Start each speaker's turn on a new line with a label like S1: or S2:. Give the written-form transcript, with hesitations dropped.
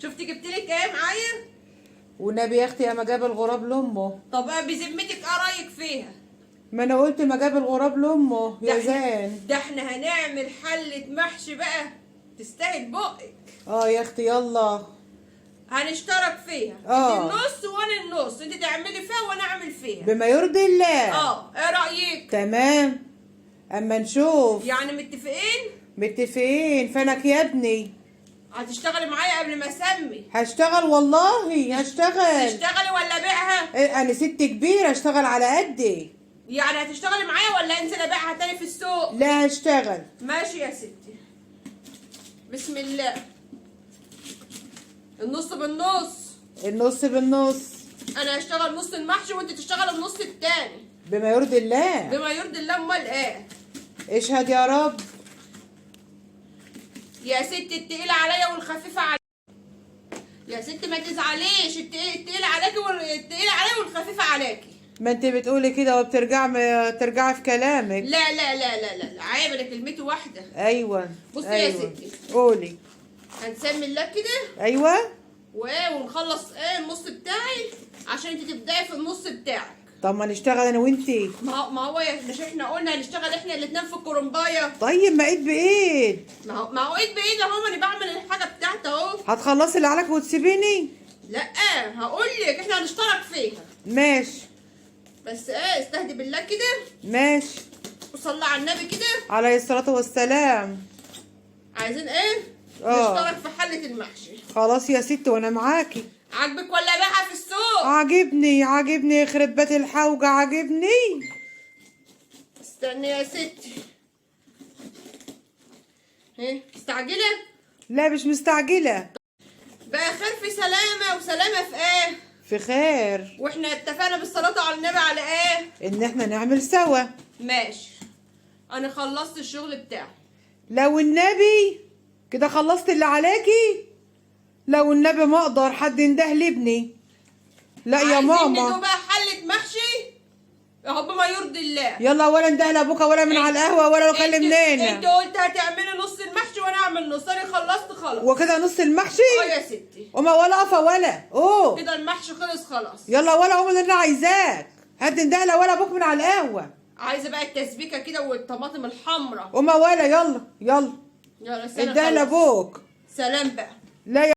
S1: شفتي جبت لك ايه معايا؟
S2: والنبي يا اختي ما جاب الغراب لامه.
S1: طب بذمتك ايه رايك فيها؟
S2: ما انا قلت ما جاب الغراب لامه يا زين.
S1: ده احنا هنعمل حلة محشي بقى تستاهل بقك.
S2: اه يا اختي يلا
S1: هنشترك فيها. انت النص وانا النص، انت تعملي فيها وانا اعمل فيها
S2: بما يرضي الله.
S1: ايه رايك؟
S2: تمام، اما نشوف.
S1: يعني متفقين؟
S2: متفقين. فنك يا ابني.
S1: هتشتغلي معايا قبل ما اسمي؟
S2: هشتغل والله هشتغل.
S1: تشتغلي ولا ابيعها؟
S2: إيه، انا ست كبيرة اشتغل على قدي.
S1: يعني هتشتغلي معايا ولا انزل ابيعها تاني في السوق؟
S2: لا هشتغل.
S1: ماشي يا ستي، بسم الله. النص بالنص.
S2: النص بالنص.
S1: انا هشتغل نص المحشي وانت تشتغل النص التاني.
S2: بما يرضي الله.
S1: بما يرضي الله. امال ايه؟
S2: اشهد يا رب.
S1: يا ستي التقيلة عليا والخفيفة عليا. يا ستي ما تزعليش، التقيلة عليكي والتقيلة عليا والخفيفة عليكي.
S2: ما انت بتقولي كده وبترجعي ترجعي في كلامك.
S1: لا لا لا لا لا، عيب، انا كلمتي واحدة.
S2: ايوه.
S1: بصي
S2: أيوة.
S1: يا ستي.
S2: قولي.
S1: هنسمي الله كده.
S2: ايوه.
S1: وايه ونخلص ايه النص بتاعي عشان انت تبداي في النص بتاعك.
S2: طب ما نشتغل انا وانتي.
S1: ما هو مش احنا قلنا هنشتغل احنا الاتنين في الكرنبايه؟
S2: طيب ما ايد بايد.
S1: ما هو ايد بايد اهو، ما انا بعمل الحاجة بتاعتي اهو.
S2: هتخلصي اللي عليك وتسيبيني؟
S1: لا هقول لك احنا هنشترك فيها.
S2: ماشي.
S1: بس ايه استهدي بالله كده.
S2: ماشي.
S1: وصلي على النبي كده.
S2: عليه الصلاة والسلام.
S1: عايزين ايه؟ نشترك في حله المحشي.
S2: خلاص يا ست وانا معاكي.
S1: عاجبك ولا بقى في السوق؟
S2: عاجبني عاجبني، يخرب بيت الحوجة عاجبني.
S1: استني يا ستي. ايه مستعجلة؟
S2: لا مش مستعجلة.
S1: بقى خير في سلامه، وسلامه في ايه؟
S2: في خير.
S1: واحنا اتفقنا بالصلاة على النبي على ايه؟
S2: ان احنا نعمل سوا.
S1: ماشي، انا خلصت الشغل بتاعي.
S2: لو النبي كده خلصت اللي عليكي. لو النبي ما اقدر حد ينده لابني. لا يا
S1: عايزين
S2: ماما.
S1: ندوق بقى حلة محشي اهو بما يرضي الله.
S2: يلا ولا انده لابوك ولا من على القهوة ولا لو كلمنانا.
S1: انت قلت هتعملي نص المحشي وانا اعمل نص، انا خلصت خلاص.
S2: وكده نص المحشي؟
S1: اه يا ستي.
S2: وما ولا قفا ولا اوه
S1: كده المحشي خلص خلاص.
S2: يلا ولا قوم اللي انا عايزاك. هات انده ولا ابوك من على القهوة.
S1: عايزه بقى التسبيكه كده والطماطم الحمراء.
S2: وما ولا يلا يلا.
S1: يلا سلام.
S2: انده لابوك.
S1: سلام بقى.
S2: لا.